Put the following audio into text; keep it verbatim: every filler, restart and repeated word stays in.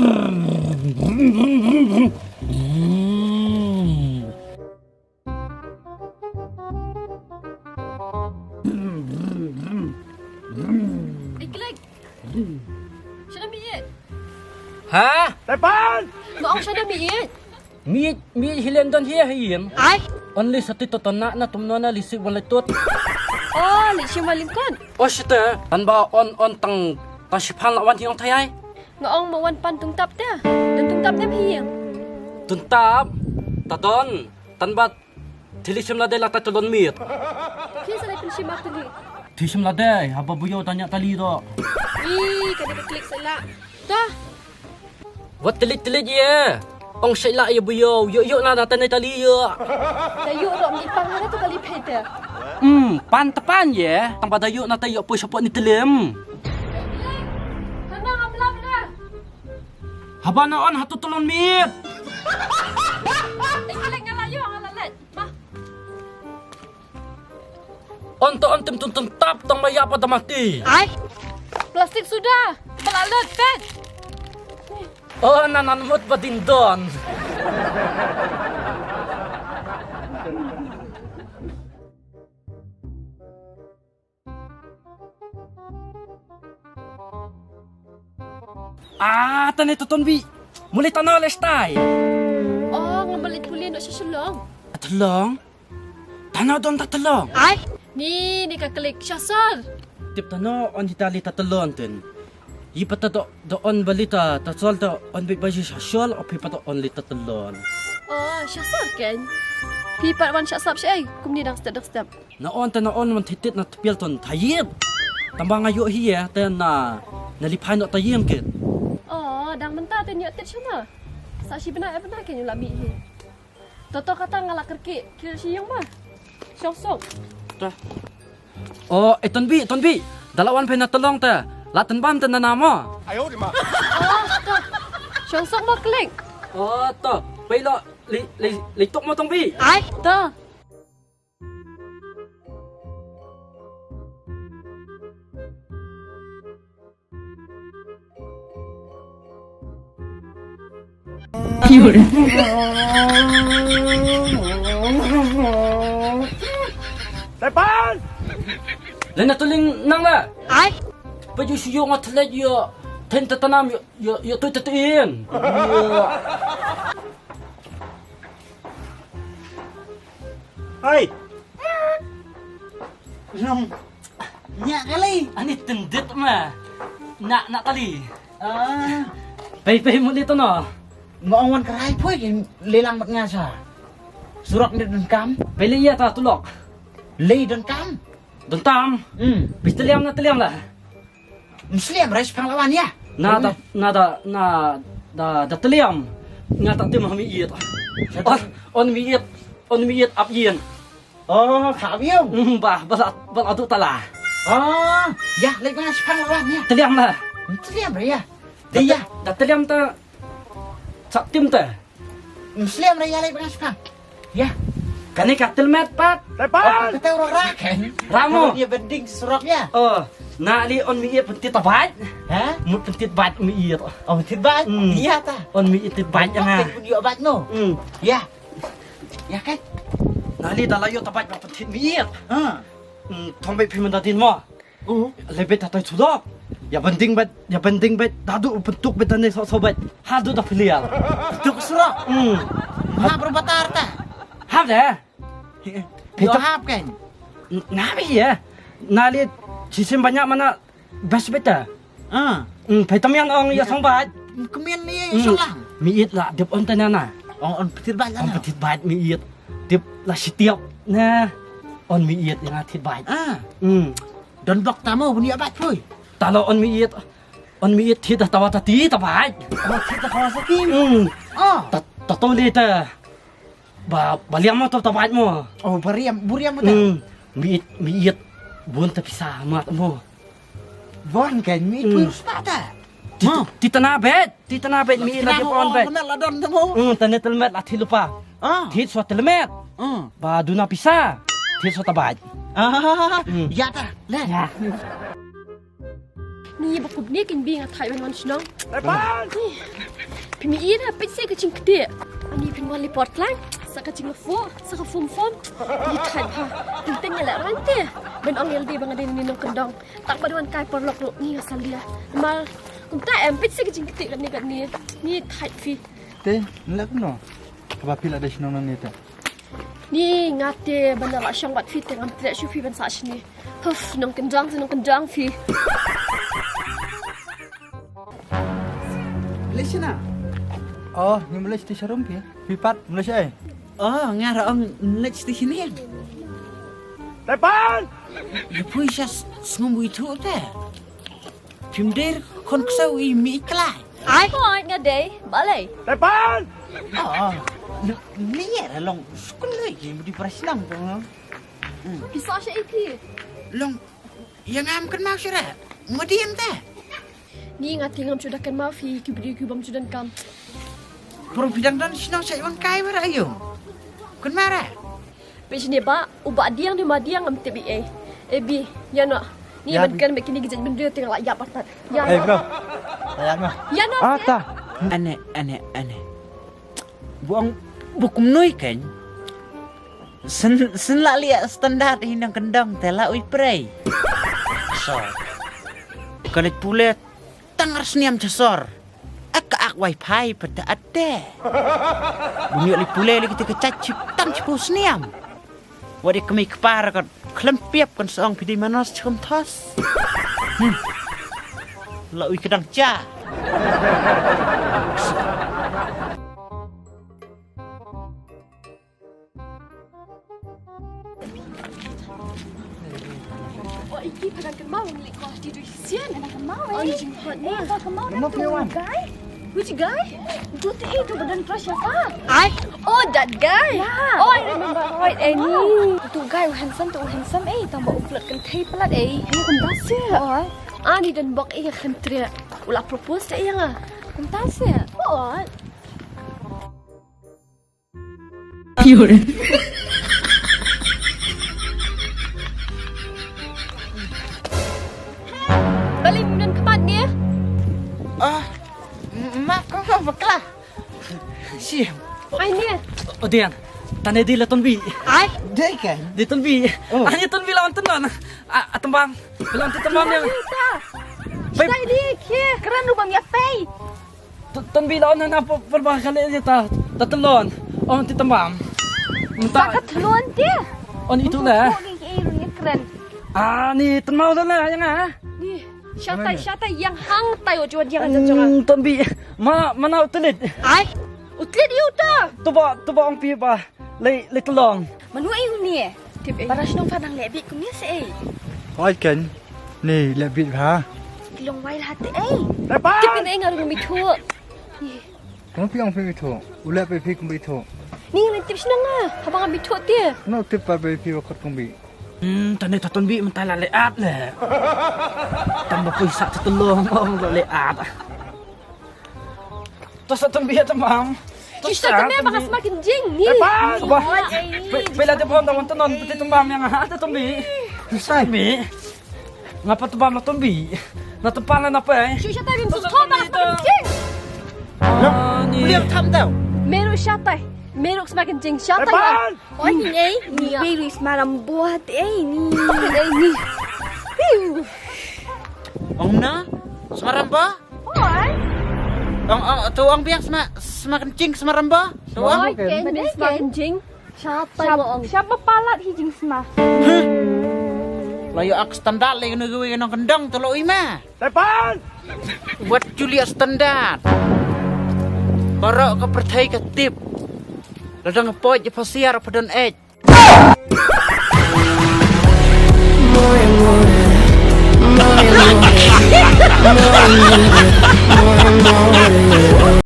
Ai, Klik. Shana miet? Ha? Tepan! Nga ong shana miet? Miet, miet hi London hi ha ïing. Ai? Only sati to tona na tum nona lisi wan le tot. Oh, lisi wan lim kon. Oh, shite. Tan ba on, on tang, tang shiphan la wan hi ong thai ai. Nga ong ma wan pan tungtap te. Dan tungtap te hi ïing. Tungtap. Ta don. Tan ba Thili shim lade la ta tylon miet. Phi sa dei pynshim ak tylli. Thi shim lade, haba buyo tanya tali do. Ih, ka dei ka Klik sa la. Ta. Wat tylli tylli ye. Ong shai la ye buyo, yo yo na da tane tali yo. Da yo do mi pang na tu kali pete. Hmm, pan tepan ye. Tang ba da yo na ta yo pui sapot ni telim. Hana ngam lam na. Haba na on hatu tylon miet. Ih, ka lek ngala yo, ngala lek. Ma. On to on tim tun tun tap tong maya pa damati. Ai. Plastik suda. Balalet pet. Oh, nanan mut badindon. Ah, tane to tonbi. Muli tano le stai. Oh, ngam balit puli no sha Shillong. Atlong. Tano don ta tlong. Ai. Ni, ni ka Klik sha sor. Tip tano on hita li ta tlon ten. Yi pata do, do on bali ta, ta sol ta on bit baji sha sol, opi pata on li ta tlon. Oh, sha sor ken. Pi pat wan sha sap sha ai, kumni dang step, dang step. Na on ta na on wan thitit na tpial ton thayip. Tamba nga yo hi ya, ta na, na li phai no ta yim kit. Oh, dang mynta ten yo tit shana. Sa shi bna e bna ken yo la mi hi. Toto kata nga la kerki, kir shi yung ma. Shong song. Ta. Oh, eh, Tonbi, Tonbi. Dala wan pena tolong ta. La tenbam ta na namo. Oh, to. Shong song mo Klik. Oh, to. Pai lo, li, li, li tok mo Tonbi. Ai, to. Tepan! Lena tuling nang la. Ai. Paju siyo nga thlej yo. Ten tatanam yo, yo, yo tu tetuin. Hai. Nong. Nya kali. Ani tendit ma. Nak, nak kali. Ah. Pai, pai muli to no. Ngong wan kerai poi ke lelang mat ngasa. Surak ni don kam. Pai le ya ta tulok. Le don kam. Don tam. Hmm. Bis teliam na teliam la. Muslim rai sepang lawan ya. Na da, na da, na da, da teliam. Nga ta tim ha mi iet. On, on mi iet. On mi iet ap yin. Oh, ka ap yung. Hmm, ba, ba la, ba la tu tala. Oh, ya, lek nga sepang lawan ya. Teliam la. Muslim rai ya. Da, ya. Da teliam ta. Sa tim ta. Muslim rai ya lek nga sepang. Ya. Kane ka telmet pat. Tepat. Oh, kata orang rakan. Ramo. Dia bending surok ya. Oh, na li on mi iet pentit tabait. Ha? Mut pentit bait mi iet. Oh, pentit bait. Hmm. Iya ta. On mi iet tit bait ya na. Pun yuk bait no. Hmm. Ya. Ya kan? Na li dalayo tabait ba pentit mi iet. Ha. Hmm, tombait phi menda din mo. Uh. Lebet hatai sulok. Ya bending bet, ya bending bet. Dadu bentuk bet ane sok sok bet. Hadu da filial. Bentuk surok. Hmm. Ha berbatar ta. Hap deh. Yo hap kan. Nabi ya. Nalit sisim banyak mana best beta. Ah. Hmm, vitamin ong ya song bat. Kemen ni salah. Mi it la dep on tanya na. Ong on petit bat. Ong petit bat mi it. Dep la sitiap na. On mi it yang atit bat. Ah. Hmm. Don bok tamo bun ya bat pui. Talo on mi it. On mi it thit tawa tati ta bat. Oh, thit tawa tati. Hmm. Oh. Tato le ta. Ba, ba liam mo to ta bait mo. Oh, ba riam, bu riam mo ta. Hmm. Mi it, mi it. Bun ta pisa mat mo. Bon kan mi it pun spa ta. Ti tana bet, ti tana bet mi it la di bon bet. Mana la don ta mo. Hmm, tane telmet la thilupa. Ah. Thit so telmet. Hmm. Ba duna pisa. Thit so ta bait. Ah, ya ta. Le. Ya. Ni ba kup ni kin bi nga thai ban wan shnong. Tepan. Mi ïa na peit se ka jingktieh. Ani phin wan li por tlang sa ka jinglafuh sa ka fum fum. Ni thait ha. Teng teng ïa la ran te. Ben ong ïa lade ba nga dei ni nongkyndong. Tak ba duan kai por lok lok ni nga salia. Mar kumta em peit se ka jingktieh kat ni kat ni. Ni thait phi. Te nlek no. Kaba phi la dei shnong nang ni te. Ni nga te ban la shong bad phi te ngam treh shuh phi ban sa shini. Huf, nongkyndong te nongkyndong phi. Lei shina. Oh, ni mulai siti sharum phi. Phi pat mulai shai. Oh, nga ra ong mulai siti shini. Tepan! Yu pui sha sngum wi thu te. Phim der khon ksaw i mi klai. Ai. Hoi nga dei, balei? Tepan! Oh, ni ya long skul lei ki mudi prasnang ko. Ki sa sha i phi. Long ya ngam kan mau shara. Mudi em te. Ni nga ti ngam chuda kan mau phi ki bri ki bam chudan kam. Pro pidang dan sinau sa iwan kai wara ayo. Kan mara. Pishni ba, u ba diang di ma diang am tibi eh. Ebi, ya no. Ni ban kan me kini gijat bendri ting la ya pat pat. Ya. Eh bro. Ya no. Ya no. Ah ta. Ane ane ane. Buang bukum nui kan. Sen sen la liak standar hi nang kendang te la ui prei. So. Kalit pule tang ar sniam chasor. Ak ak wifi pata ate. Bunyi li pule li kita kecacip tang cipu sniam. Wadi kemi kepar kan klem piap kan seong pidi manos cikum tos. Hmm. Lawi kedang ca. Oh, iki padan kan mau ngelik kau di dui sian. Padan kan mau eh. Oh, jing hot na. Eh, padan kan mau. Kenapa dah tu wan? Guy? Which guy? Tu tu eh tu padan crush siapa? I? Oh, that guy. Yeah. Oh, I remember. Right, eh ni. Tu guy handsome tu handsome eh. Tambah upload kan thei pelat eh. Ini kan dasar. Oh. Ah, ni dan bok eh kan teriak. Ulah propose tak eh nga. Kan dasar. Oh. Bali mnan khmat ni. Ah, maaf kong kong bakla. Siam. Ai ni. Odian. Tane di la tonbi. Ai. Dei kan? Di tonbi. Oh. Ani tonbi lawan tenon. A tembang. Lawan tembang yang. Baik. Dai di kia. Keren lu bam ya pei. Ton bi la on na por ba kale je ta ta telon. On ti tembam. Menta ka telon ti. On itu la. Ni kren. Ah ni temau la yang ah. Ni shatai shatai yang hang tai ot ot yang jong jong. Ton bi ma mana utlit. Ai. Utlit iu ta. Tuba tuba ong pi ba. Lei lei telong. Manu ai uni eh. Tip eh. Para shnong fa nang leh bit kumne se eh. Oi ken. Ni leh bit ha. Kilong wai la te eh. Tip eh ngar umi thu. Kong pi ong pi thu. U leh pe pi kum pi thu. Ni ngan tip shnong ah. Haba ngan pi thu te. No tip pa pe pi wakot kum pi. Hmm, tane taton bi mentai la leh at leh. Tambah pun sa telong ong la leh at. Tosa tumbi ya tembam. Ista tembam baka semakin jing ni. Ba. Pela te pon tawon tanon peti tembam yang ha ta tumbi. Sai bi. Ngapa tembam la tumbi? Na tembam la napa eh? Shu shatai bim su thom baka semakin jing. Ni. Kuliang tham tau. Meru shatai. Meru semakin jing shatai. Oi ni eh ni. Meru semaram buat eh ni. Eh ni. Ong na semaram ba? Ong ong tu ong biang sma sma kencing sma remba. Tu ong. Oi ken sma kencing. Siapa ong? Siapa palat hi jing sma? Layu ak standar lagi nunggu nong kendang tu lo ima. Tepan. Buat Julia standar. Barok ke perthai ke tip. Ladang poj je pasiar apa don ej.